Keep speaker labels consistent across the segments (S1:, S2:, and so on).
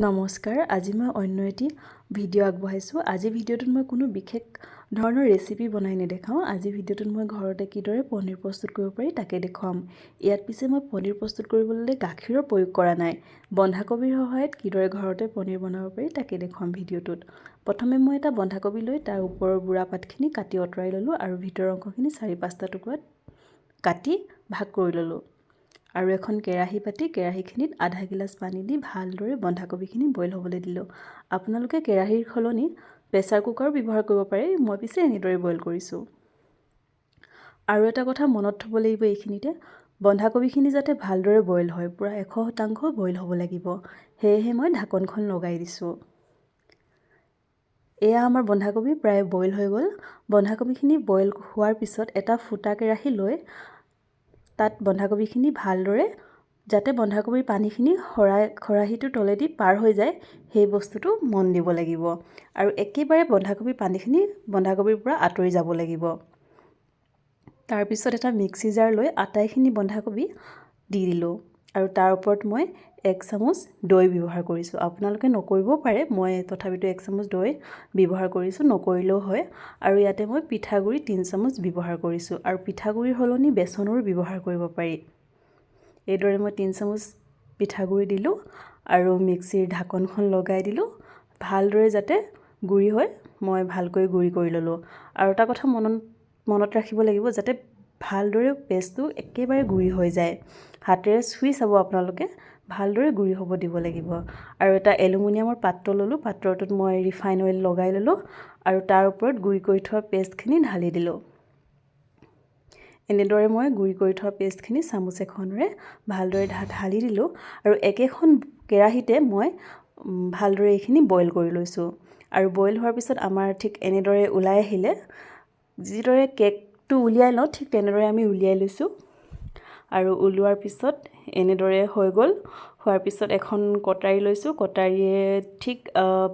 S1: নমস্কাৰ, আজি মই অন্য এটি ভিডিঅ' আগবঢ়াইছোঁ। আজি ভিডিঅ'টোত মই কোনো বিশেষ ধৰণৰ ৰেচিপি বনাই নেদেখাওঁ। আজি ভিডিঅ'টোত মই ঘৰতে কিদৰে পনীৰ প্ৰস্তুত কৰিব পাৰি, তাকে দেখুৱাম। ইয়াত পিছে মই পনীৰ প্ৰস্তুত কৰিবলৈ গাখীৰৰ প্ৰয়োগ কৰা নাই। বন্ধাকবিৰ সহায়ত কিদৰে ঘৰতে পনীৰ বনাব পাৰি, তাকে দেখুৱাম ভিডিঅ'টোত। প্ৰথমে মই এটা বন্ধাকবি লৈ তাৰ ওপৰৰ বুঢ়া পাতখিনি কাটি আঁতৰাই ল'লোঁ আৰু ভিতৰৰ অংশখিনি চাৰি পাঁচটা টুকুৰাত কাটি ভাগ কৰি ল'লোঁ। আৰু এখন কেৰাহী পাতি কেৰাহীখিনিত আধা গিলাচ পানী দি ভালদৰে বন্ধাকবিখিনি বইল হ'বলৈ দিলোঁ। আপোনালোকে কেৰাহীৰ সলনি প্ৰেছাৰ কুকাৰো ব্যৱহাৰ কৰিব পাৰে। মই পিছে এনেদৰে বইল কৰিছোঁ। আৰু এটা কথা মনত থ'ব লাগিব এইখিনিতে, বন্ধাকবিখিনি যাতে ভালদৰে বইল হয়, পূৰা 100% বইল হ'ব লাগিব। সেয়েহে মই ঢাকনখন লগাই দিছোঁ। এয়া আমাৰ বন্ধাকবি প্ৰায় বইল হৈ গ'ল। বন্ধাকবিখিনি বইল হোৱাৰ পিছত এটা ফুটা কেৰাহী লৈ তাত বন্ধাকবিখিনি ভালদৰে, যাতে বন্ধাকবিৰ পানীখিনি খৰাহীটোৰ তলেদি পাৰ হৈ যায়, সেই বস্তুটো মন দিব লাগিব আৰু একেবাৰে বন্ধাকবিৰ পানীখিনি বন্ধাকবিৰ পৰা আঁতৰি যাব লাগিব। তাৰপিছত এটা মিক্সি জাৰ লৈ আটাইখিনি বন্ধাকবি দি দিলোঁ আৰু তাৰ ওপৰত মই এক চামুচ দৈ ব্যৱহাৰ কৰিছোঁ। আপোনালোকে নকৰিবও পাৰে, মই তথাপিতো এক চামুচ দৈ ব্যৱহাৰ কৰিছোঁ, নকৰিলেও হয়। আৰু ইয়াতে মই পিঠাগুড়ি 3 চামুচ ব্যৱহাৰ কৰিছোঁ আৰু পিঠাগুড়িৰ সলনি বেচনৰো ব্যৱহাৰ কৰিব পাৰি। এইদৰে মই 3 চামুচ পিঠাগুড়ি দিলোঁ আৰু মিক্সিৰ ঢাকনখন লগাই দিলোঁ। ভালদৰে যাতে গুড়ি হয়, মই ভালকৈ গুড়ি কৰি ল'লোঁ। আৰু এটা কথা মনত ৰাখিব লাগিব, যাতে ভালদৰে পেষ্টটো একেবাৰে গুড়ি হৈ যায়। হাতেৰে চুই চাব আপোনালোকে, ভালদৰে গুড়ি হ'ব দিব লাগিব। আৰু এটা এলুমিনিয়ামৰ পাত্ৰ ল'লোঁ। পাত্ৰটোত মই ৰিফাইন অইল লগাই ল'লোঁ আৰু তাৰ ওপৰত গুড়ি কৰি থোৱা পেষ্টখিনি ঢালি দিলোঁ। এনেদৰে মই গুড়ি কৰি থোৱা পেষ্টখিনি চামুচ এখনেৰে ভালদৰে ঢালি দিলোঁ আৰু একেখন কেৰাহীতে মই ভালদৰে এইখিনি বইল কৰি লৈছোঁ। আৰু বইল হোৱাৰ পিছত আমাৰ ঠিক এনেদৰে ওলাই আহিলে। যিদৰে কেকটো উলিয়াই লওঁ, ঠিক তেনেদৰে আমি উলিয়াই লৈছোঁ। আৰু ওলোৱাৰ পিছত এনেদৰে হৈ গ'ল। হোৱাৰ পিছত এখন কটাৰী লৈছোঁ। কটাৰীয়ে ঠিক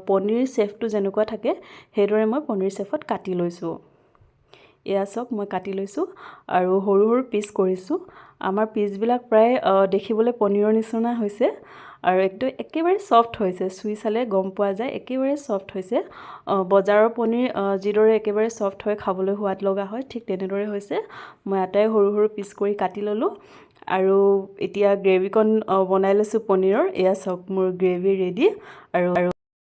S1: পনীৰ শ্বেপটো যেনেকুৱা থাকে, সেইদৰে মই পনীৰ শ্বেপত কাটি লৈছোঁ। এয়া চাওক, মই কাটি লৈছোঁ আৰু সৰু সৰু পিচ কৰিছোঁ। আমাৰ পিচবিলাক প্ৰায় দেখিবলৈ পনীৰৰ নিচিনা হৈছে আৰু একদম একেবাৰে ছফ্ট হৈছে। চুই চালে গম পোৱা যায়, একেবাৰে ছফ্ট হৈছে। বজাৰৰ পনীৰ যিদৰে একেবাৰে ছফ্ট হৈ খাবলৈ সোৱাদ লগা হয়, ঠিক তেনেদৰে হৈছে। মই আটাই সৰু সৰু পিচ কৰি কাটি ল'লোঁ আৰু এতিয়া গ্ৰেভিকণ বনাই লৈছোঁ পনীৰৰ। এয়া চাওক, মোৰ গ্ৰেভি ৰেডি আৰু